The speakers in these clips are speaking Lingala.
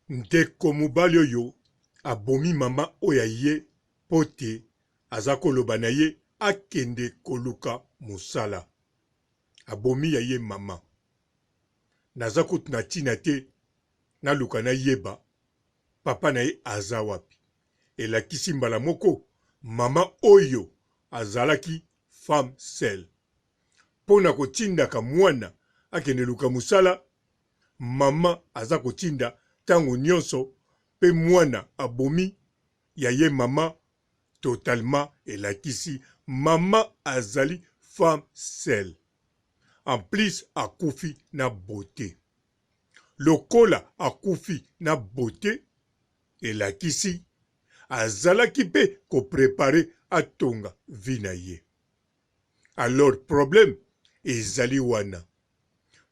Ndeko mobali oyo abomi mama oyo ya ye mpo te aza koloba na ye akende koluka mosala. Abomi ya ye mama. Naza kutu na tina te naluka nayeba papa na ye aza wapi. Elakisi mbala moko mama oyo azalaki femme seule. Mpo na kotindaka mwana akende luka mosala, Mama aza kotinda tango nionso pe muana abomi ya ye mama totalement elakisi mama azali femme seule en plus akufi na beaute lokola akufi na beaute elakisi azalaki pe ko prepare atonga vie na ye alors problème ezali wana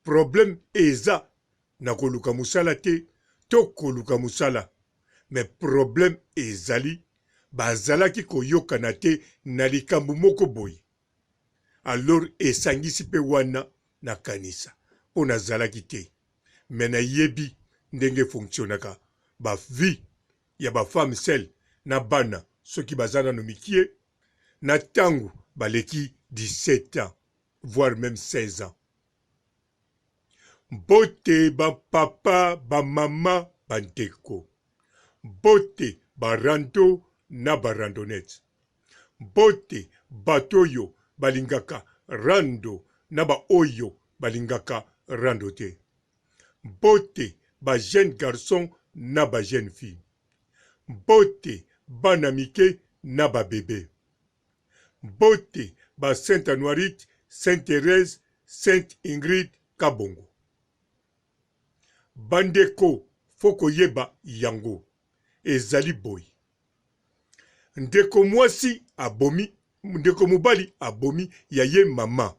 Problème eza na koluka musala te to koluka musala mais problème ezali bazalaki koyokana te na likambo moko boye alors esangisi pe wana na kanisa po nazalaki te mais nayebi ndenge fonctionnaka ba vie ya ba femme seule na bana soki baza nanu mikie na tangu baleki 17 ans voir meme 16 ans. Mbote ba papa, ba mama, ba ndeko. Mbote ba rando na ba randonnettes. Mbote bato oyo balingaka rando na ba oyo balingaka rando te. Mbote ba jeunes garçons na ba jeunes filles. Mbote bana mike na ba bebes. Mbote ba Saint Anuarite, Saint Therèse, Sainte Ingrid Kabongo. Ba ndeko faut koyeba yango ezali boye ndeko mwasi abomi ndeko mobali abomi ya ye mama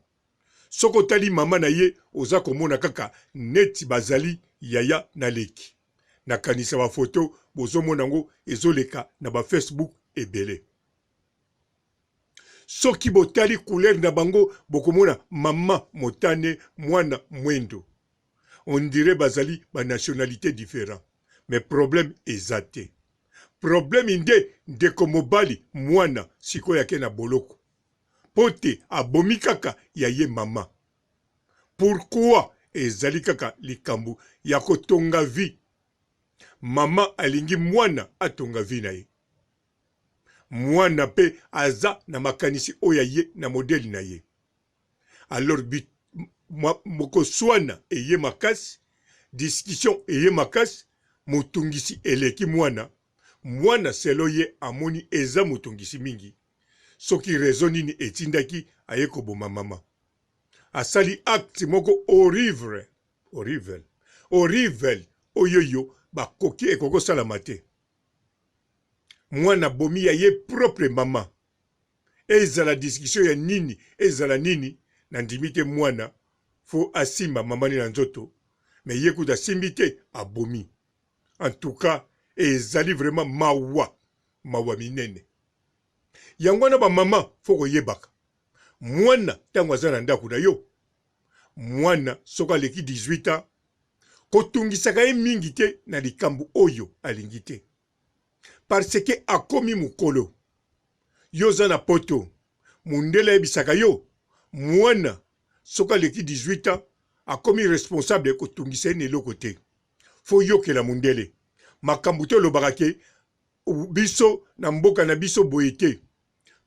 soki otali mama na ye oza komona kaka neti bazali yaya na leki nakanisa ba photo bozomona yango ezoleka na ba Facebook ebele. Soki botali couleur na bango bokomona mama motane mwana mwindu on dirait bazali ba nationalite different mais problème eza te problème nde ndeko mobali mwana sikoyo ake na boloko po te abomi kaka ya ye mama pourquoi ezali kaka likambo ya kotonga vie mama alingi mwana atonga vie na ye Muana pe aza na makanisi oyo ya ye na modèle na ye. Alors kosuana eye makasi, discussion eye makasi, motungisi eleki muana, muana selon ye amoni eza motungisi mingi, soki raison nini etindaki aye koboma mama. Asali acte moko horrible, horrible, horrible oyoyo bakoki ekoki kosalama te. Mwana abomi ya ye propre maman. Ezala discussion ya nini ezala nini na ndimi te mwana faut asimba maman ne na nzoto mais ye kutu asimbi te abomi. En tout cas ezali vraiment mawa mawa minene. Yango wana ba maman faut koyebaka mwana tango aza na ndaku na yo mwana soki aleki 18 ans kotungisaka ye mingi te na likambo oyo alingi te parce que akomi mukolo yo oza na poto mundele ayebisaka yo mwana soki aleki 18 ans akomi responsable kotungisa ye na eloko te fo yokela mundele makambo te olobaka ke biso na mboka na biso boye te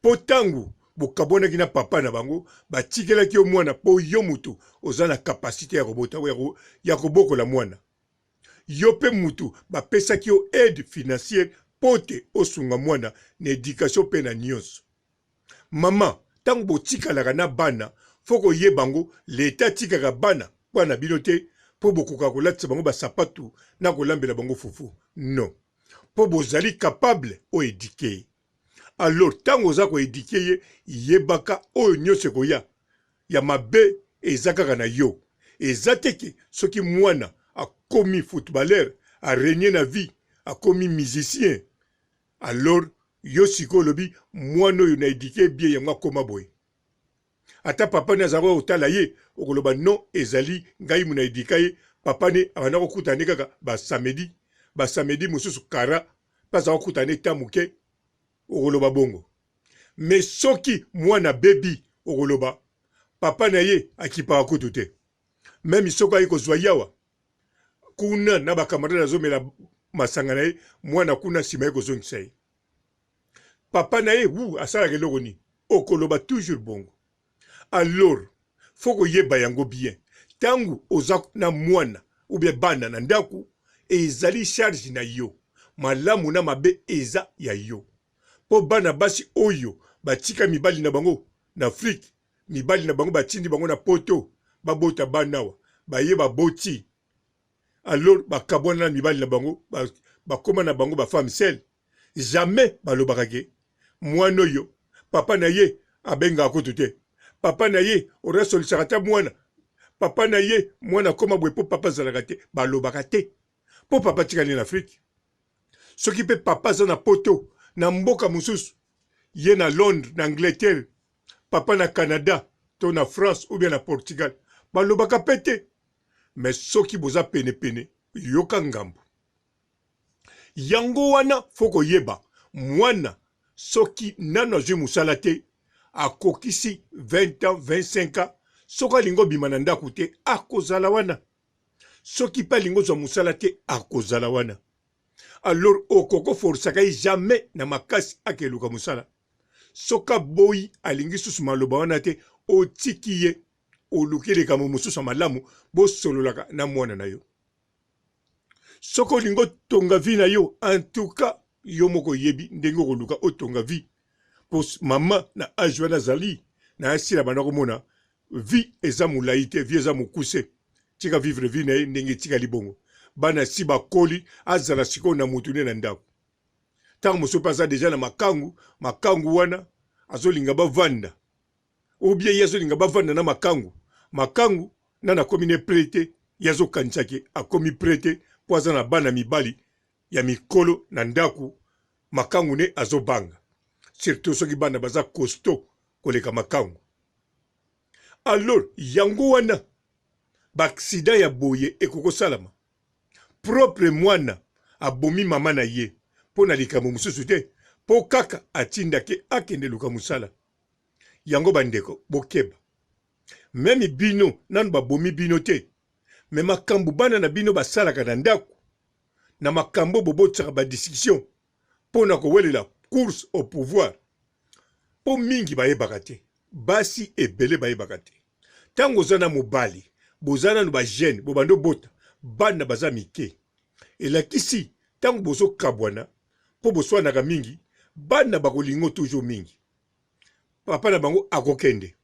Po tangu bokabwanaki na papa na bango batikelaki yo mwana po yo mutu oza na capacite ya kobota ya kobokola mwana. Yo pe mutu bapesaki yo aide financière po te osunga mwana na education pe na nionso. Maman tangu botikalaka na bana faut koyeba ngo l'etat atikaka bana po na bino te po bokokaka kolatisa bango ba sapatu na kolambela bango fufu non po bozali capable o eduquer ye. Alors tango oza ko eduquer ye yebaka oyo nionso ekoya ya mabe eza kaka na yo. Eza te ke soki muana akomi footballeur a regner na vie akomi musicien alors yo sikoyo olobi muana oyo na eduquer ye bien yango akoma boye. Ata papa ne azalaka kotala ye okoloba non ezali ngai mu na eduka ye papa ne abanda kokutana ne kaka ba samedi. Ba samedi mosusu kara mpe aza kokuta ne ta moke, okoloba bongo. Mais soki mwana abebi, okoloba papa na ye akipaka kutu te. Meme soki aye kozwa yawa kuna na ba camarade azomela masanga na ye, mwana kuna nsima ye kozongisa ye. Papa na ye wu asalaka eloko nini? Okoloba toujours bongo. Alors faut koyeba yango bien tangu oza na mwana ou bien bana na ndaku ezali charge na yo malamu na mabe eza ya yo po bana basi oyo batika mibali na bango na Afrique mibali na bango batindi bango na poto babota bana awa baye baboti alors bakabwana na mibali na bango bakoma na bango ba femme seule jamais balobaka ke mwana oyo papa na ye abengaka kutu te papa na ye orasolisaka ata mwana papa na ye mwana akoma boye mpo papa azalaka te balobaka te mpo papa atikali na afrike soki mpe papa aza na poto na mboka mosusu ye na londres na angleterre papa na canada to na france ou bien na portugal balobaka mpe te me soki boza penepene yoka ngambo Yango wana faut koyeba mwana soki nanu azui musala te akokisi 20 ans 25 ans soki alingi obima na ndaku te akozala wana soki pe alingi ozwa musala te akozala wana alors okoko forcaka ye jamais na makasi akeluka musala soki aboyi alingi susu maloba wana te otiki ye oluki likambo mosusu ya malamu bosololaka na mwana na yo Soki olingi otonga vie na yo en tout cas yo moko oyebi ndenge okoluka otonga vie po mama na age wana azali na asila banda komona vie eza molayi te vie eza mokuse tika vivre vie na ye ndenge etikali bongo bana si bakoli azala sikoyo na mutu ne na ndako ntango mosusu mpe aza deja na makangu makangu wana azolinga bavanda ou bien ye azolinga bavanda na makangu makangu nani akomi ne près te ye azokanisa ke akomi près te mpo aza na bana mibali ya mikolo na ndaku makangu ne azobanga surtout soki bana baza costaud koleka makangu alors yango wana ba accident ya boye ekoki kosalama propre mwana abomi mama na ye mpo na likambo mosusu te mpo kaka atindake akende luka mosala Yango ba ndeko bokeba meme bino nanu babomi bino te me makambu bana na bino basalaka na ndaku na makambo bobotisaka ba discussion pona kowelela course au pouvoir po mingi bayebaka te basi ebele bayebaka te tango oza na mobali boza nanu ba jeune bobandi obota bana baza mike elakisi tango bozokabwana po boswanaka mingi bana bakolingo toujours mingi papa na bango akokende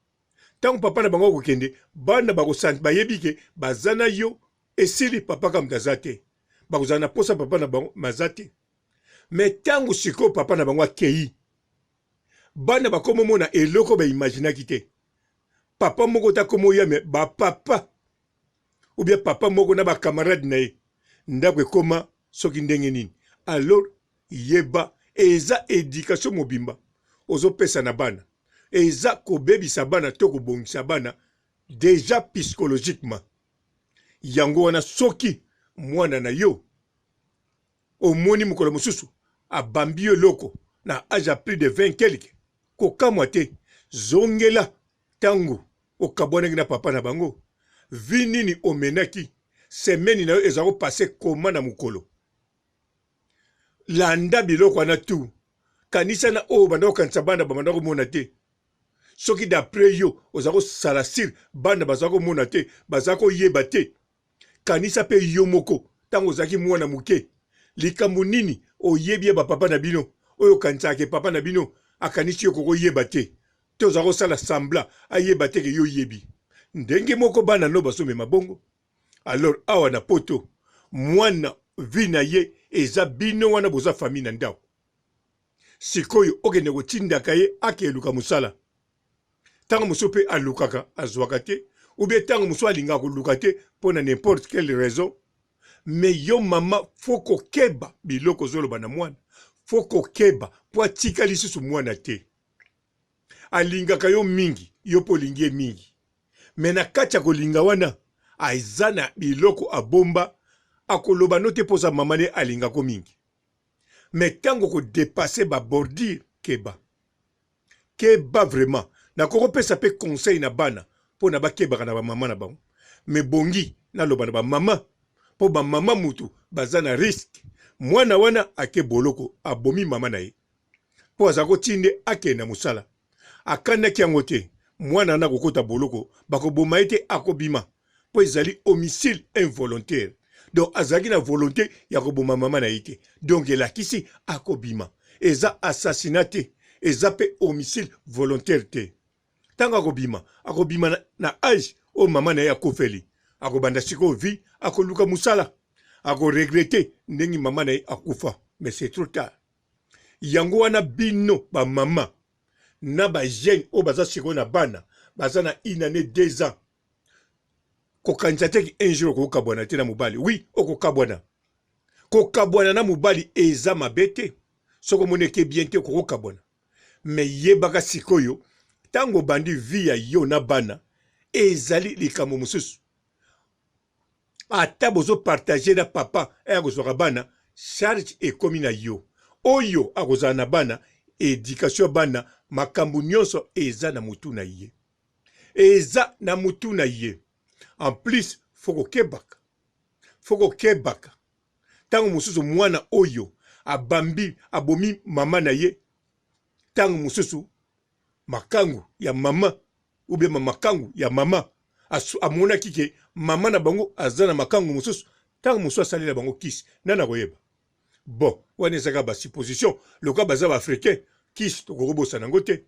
ntango papa na bango akokende bana bakosanti bayebi ke baza na yo esili papa kaka moto aza te bakozala na posa papa na bango maza te me ntango sikoyo papa na bango akei bana bakomomona eloko baimaginaki te papa moko te akomoya me bapapa ou bien papa moko na bacamarade na ye ndako ekoma soki ndenge nini alors Yeba eza education mobimba ozo pesa na bana eza kobebisa bana to kobongisa bana dejà psychologiquement yango wana soki mwana na yo omoni mokolo mosusu abambi yo eloko na age ya plus de 20 quelque kokamwa te zongela tango okabwanaki na papa na bango vie nini omenaki semaine na yo eza ko passe comment na mokolo Landa biloko wana tout. Kanisa na oyo obanda kokanisa bana babanda komona te. Soki d'après yo oza kosala sur bana baza komona te, baza koyeba te. Kanisa pe yo moko tango ozalaki mwana moke, likambo nini oyebi ya ba papa na bino oyo okanisaka ke papa na bino akanisi yo okoki koyeba te te oza kosala semblant ayeba te ke yo oyebi. Ndenge moko bana no bazomema bongo. Alors awa na poto mwana vie na ye eza bino wana boza famille na ndako sikoyo okende kotindaka ye akeluka mosala ntango mosusu mpe alukaka azwaka te ou bien ntango mosusu alingaka koluka te mpo na n'importe quelle raison mais yo mama fo kokeba biloko ozoloba na mwana fo kokeba mpo atika lisusu mwana te alingaka yo mingi yo mpe olingi ye mingi me na kati ya kolinga wana aza na biloko abomba. Akoloba no te mpo oza mama ne alingako mingi. Mais tango oko depasser ba bordure keba. Keba vraiment. Nakoki kopesa pe conseil na bana pona bakebaka na ba mama na bango. Mais bongi naloba na ba mama po ba mama mutu baza na risque. Mwana wana ake boloko abomi mama na ye. Po aza kotinde akende na musala. Akanaki yango te. Mwana wana akokota boloko bakoboma ye te akobima po ezali homicile involontaire. Donc azalaki na volonte ya koboma mama na ye te. Donc elakisi akobima. Eza assassinat te. Eza pe homicile volontaire te. Tango akobima, akobima na, na age oyo mama na ye akufeli. Akobanda sikoyo vie, akoluka musala. Ako regretter ndenge mama na ye akufa. Mais c'est trop tard. Yango wana bino ba mama na ba jeune oyo baza sikoyo na bana baza na une annee deux ans kokanisa te ki un jour okokabwana te na mobali. Oui, okokabwana. Kokabwana na mobali eza mabe te. Soki omoni eke bien te okokabwana. Mais yebaka sikoyo tango obandi vie ya yo na bana ezali likambo mosusu. Ata bozo partager na papa aya kozwaka bana charge ekomi na yo. Oyo akozala na bana education ya bana makambo nyonso eza na mutu na ye. Eza na mutu na ye. En plus faut kokebaka. Faut kokebaka. Tango mosusu mwana oyo abambi abomi mama na ye tango mosusu makangu ya mama ou bien makangu ya mama amonaki ke mama na bango aza na makangu mosusu ntango mosusu asalela bango kisi nani akoyeba bon wana ezaka ba supposition lokola baza ba africain kisi tokoki kobosana yango te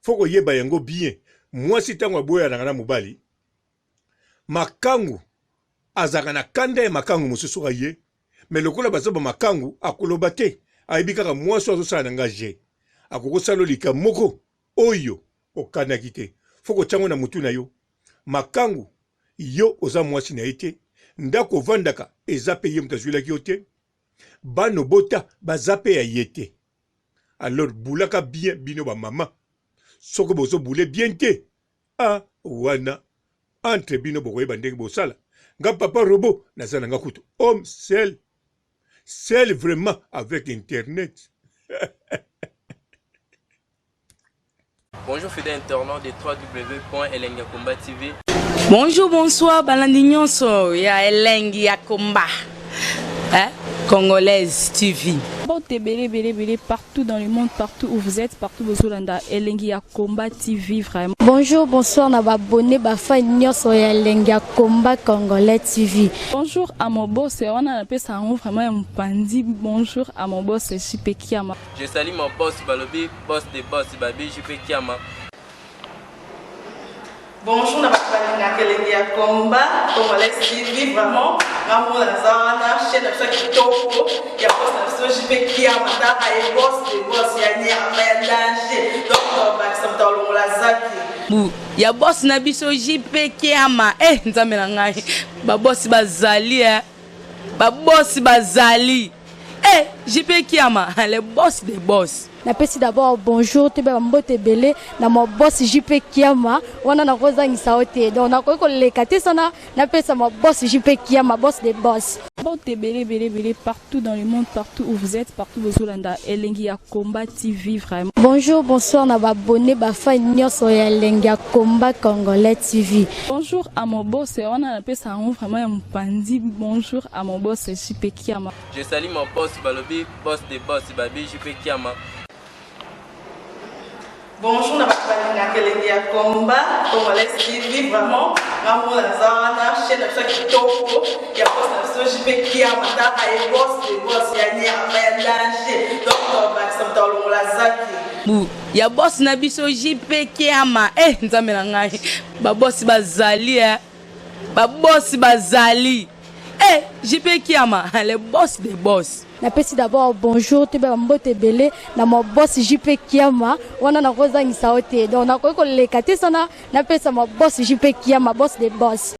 fo koyeba yango bien mwasi ntango aboyanaka na mobali makangu azalaka na kanda ya makangu mosusu aye me lokola baza bamakangu akoloba te ayebi kaka mwasi oyo azosala na nga je akoki kosala likambo moko oyo okanaki te fo kotya yango na motu na yo makangu yo oza mwasi na ye te ndako ovandaka eza mpe ye moto azwilaki yo te bana obota baza mpe ya ye te alors bulaka bien bino bamama soki bozobule bien te Ah wana entre bino bokoyeba ndenge bosala nga papa robot naza na nga kutu homme seul seul vraiment avec internet. Bonjour fidèles internautes de www.elengiyakomba TV. Bonjour, bonsoir, balandi nyonso ya elengi ya komba. Hein? Congolaise TV. Mbote ebele ebele ebele partout dans le monde partout où vous êtes partout bozolanda elengi ya combat TV vraiment. Bonjour bonsoir na ba abonné ba fan nyonso ya elengi ya combat congolais TV. Bonjour à mon boss wana napesa yango vraiment ya mopanzi bonjour à mon boss JP Kiama. Je salue mon boss balobi boss de boss babi JP Kiama. Bonjour na bato balingaka elengi ya combat congolais TV vraiment nga moko naza wana chaîne na biso ya kitoko ya boss na biso JP Kiama tala ye boss de boss ya nyama ya danger donc tobakisa moto alongola zaki bu ya boss na biso JP Kiama eh nzambe na ngai ba boss bazali eh ba boss bazali eh JP Kiama le boss de boss. Napesi d'abord bonjour toyeba ba mbote ebele na ma boss JP Kiama wana nakozangisa yo te donc nakoki koleka te sana napesa ma boss JP Kiama boss de boss. Mbote ebele ebele ebele partout dans le monde partout où vous êtes partout bozolanda elengi ya combat TV vraiment. Bonjour bonsoir na ba abonné ba fan nyonso ya elengi ya combat congolais TV. Bonjour à mon boss wana napesa yango vraiment ya mopanzi bonjour à mon boss JP Kiama. Je salue mon boss balobi boss de boss babi JP Kiama. Bonjour na bato balingaka elengi ya combat congolais TV vraiment nga moko naza wana chaîne na biso ya kitoko ya boss na biso JP Kiama tala ye boss de boss ya nyama ya danger donc tobakisa moto alongola zaki bu ya boss na biso JP Kiama eh nzambe na ngai ba boss bazali eh ba boss bazali eh JP Kiama le boss de boss. Napesi d'abord bonjour toyeba ba mbote ebele na ma boss JP Kiama wana nakozangisa yo te donc nakoki koleka te sana napesa ma boss JP Kiama boss de boss.